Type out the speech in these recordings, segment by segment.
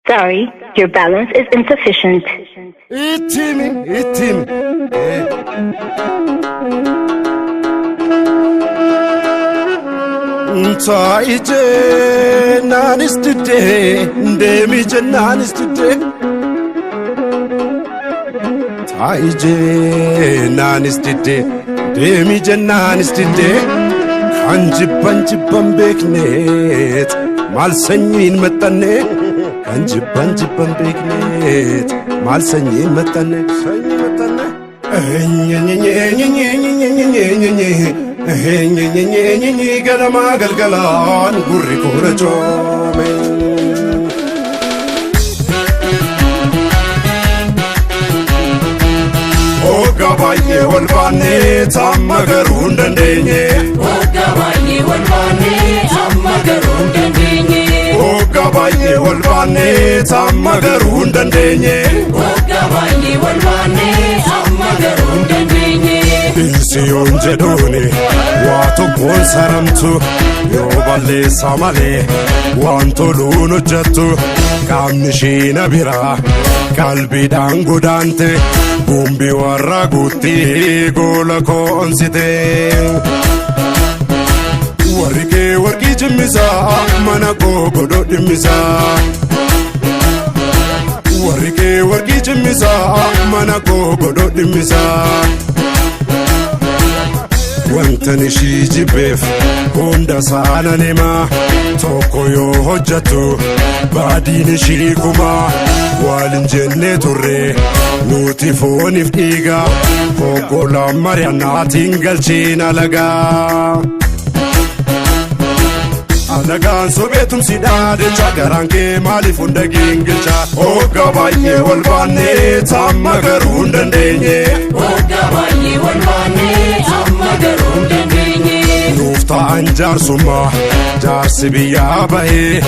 Sorry, your balance is insufficient. Itti himi, itti himi. Taa'i jennaanis diddee, deemi jennaanis diddee. Taa'i jennaanis diddee, deemi jennaanis diddee. Kan jibban jibban beekneet maal sanyiin maxxanne. Kan jibban jibban beekneet maal sanyiin maxxanne. Sanyii maxxanne. Ganamaa galgalaan gurri koora coome. Hoggaa baay'ee wal baannee amma garuu hin dandeenye. Hoggaa baay'ee wal baannee amma garuu hin dandeenye. Hoggaa baay'ee wal baannee amma garuu hin dandeenye. Hoggaa baay'ee wal baannee amma garuu hin dandeenye. Dhiisi yoon jedhuuni waa tokkoon saramtu, yoo balleessa malee waan toluun hojjettu. Qaamni ishii na biraa qalbiidhaan godaante, gumbii warra guutti goola koonsite. Warri kee warqii cimmisaa, mana koo godhoo dhimmisaa. Warri kee warqii cimmisaa, mana koo godhoo dhimmisaa. Wantan ishii jibbeef hunda saanan himaa, tokko yoo hojjettu baadiin ishii kumaa. Waalin jennee turre nuti fooniif dhiiga, hoggolaan mari'annaatiin galchiin alagaa. Alagaan sobeetumsi dhaadhecha, garaan kee maaliif hunda gingilcha? Hoggaa baay'ee wal baannee amma garuu hin dandeenye. Hoggaa baay'ee wal baannee amma garuu hin dandeenye. Nuuf ta'an jaarsummaa jaarsi biyyaa bahee,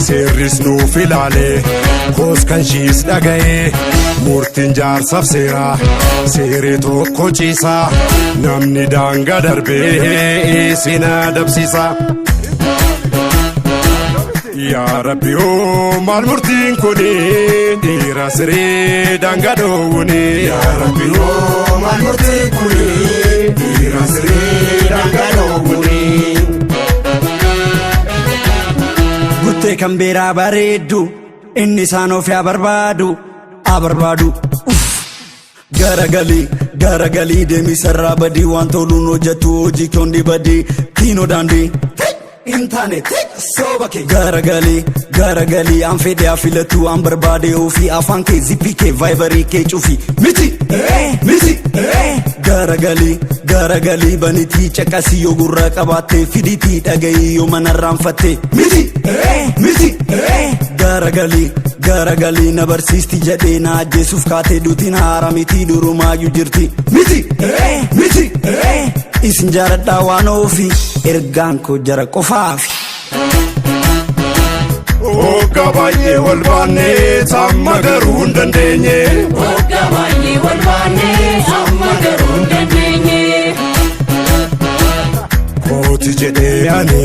seerris nuuf ilaalee koos kan shiis dhaga'ee. Murtiin jaarsaaf seeraa seeree tokko ciisaa, namni daangaa darbee isin adabsiisa. Yaa Rabbi oo, maal murtiin kuni, dhiira siree daangaa dhoowwuni. Yaa Rabbi oo, maal murtiin kuni, dhiira siree daangaa dhoowwuni. Guttee kan biraa bareeddu inni isaan of haa barbaadu haa barbaadu. Uff. Garagalii garagalii deemii sarraa badii, waan toluun hojjetu hojii kondi badii kiinoo daandii hin taane sooba kee. Garagalii garagalii, an fedhe haa filatu, an barbaade ofii, afaan kee, zippii kee, vaayibarii kee cufi, miti miti. Garagalii garagalii, banitii caqasii, yoo gurra qabaattee fiditii dhagayii, yoo manarraanfatte, miti miti. Garagalii garagalii, na barsiisti jedhee na ajjeesuuf kaatee, duutiin haara miti, durumaayyuu jirti, miti miti. Isin jaaladhaa waan ofii, ergaan koo jara qofaafi. Hoggaa baay'ee wal baannee amma garuu hin dandeenye. Hoggaa baay'ee wal baannee amma garuu hin dandeenye. Kooti jedhee ani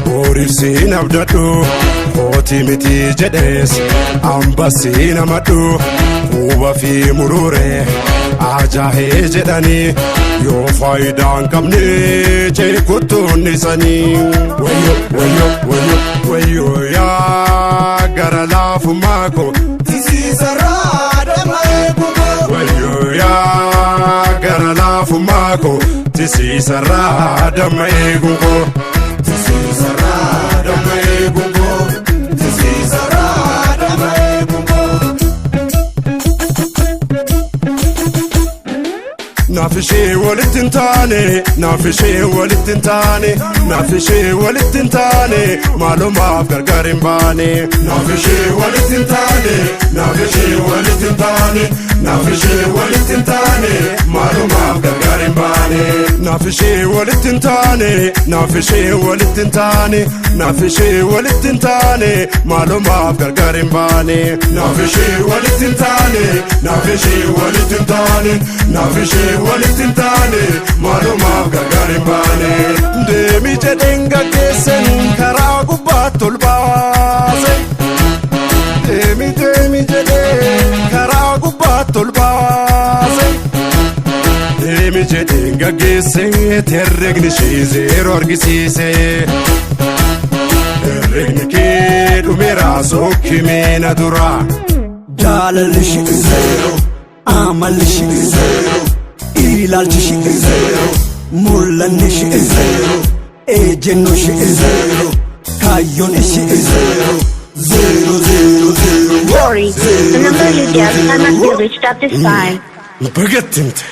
horiif siin abdadhu, kooti miti jedhees ambasiin amadhu. Quba fi muruure ajaa'ee jedhanii, yoo faayidaa hin qabne ceekuttuun isanii. Wayyo wayyo wayyo wayyo, yaa gara laafummaa koo. Tisiisarraa damma eegumoo. Wayyo yaa gara laafummaa koo, tisiisarraa damma eeguun koo. Tisiisarraa damma eeguun koo. Tisiisarraa damma eeguun koo. Naaf ishee walitti hin taane, naaf ishee walitti hin taane, naaf ishee walitti hin taane, maalumaaf gargar hin baane. Naaf ishee walitti hin taane, naaf ishee walitti hin taane, naaf ishee walitti hin taane, maalumaaf gargar hin baane. Naaf ishee walitti hin taane, naaf ishee walitti hin taane, naaf ishee walitti hin taane, maalumaaf gargar hin baane. Naaf ishee walitti hin taane, naaf ishee walitti hin taane, naaf ishee walitti hin taane, maalumaaf gargar hin baane. Deemi jedheen gaggeessan karaa gubbaatti ol baase. Deemi deemi jedhee karaa gubbaatti ol baase. Deemi jedheen gaggeesse, herregni ishee zeeroo argisiise. Herregni kee dhumeera, sokkimee na dura. Jaalalli ishee zeero, amalli ishee zeero, ilaalchi ishee zeero, mul'anni ishee zeero, ejjennoo ishee zeero, kaayyoon ishee zeero, zeero, zeero, zeero. Sorry, the number you dialed cannot be reached at this time. Bagattimte.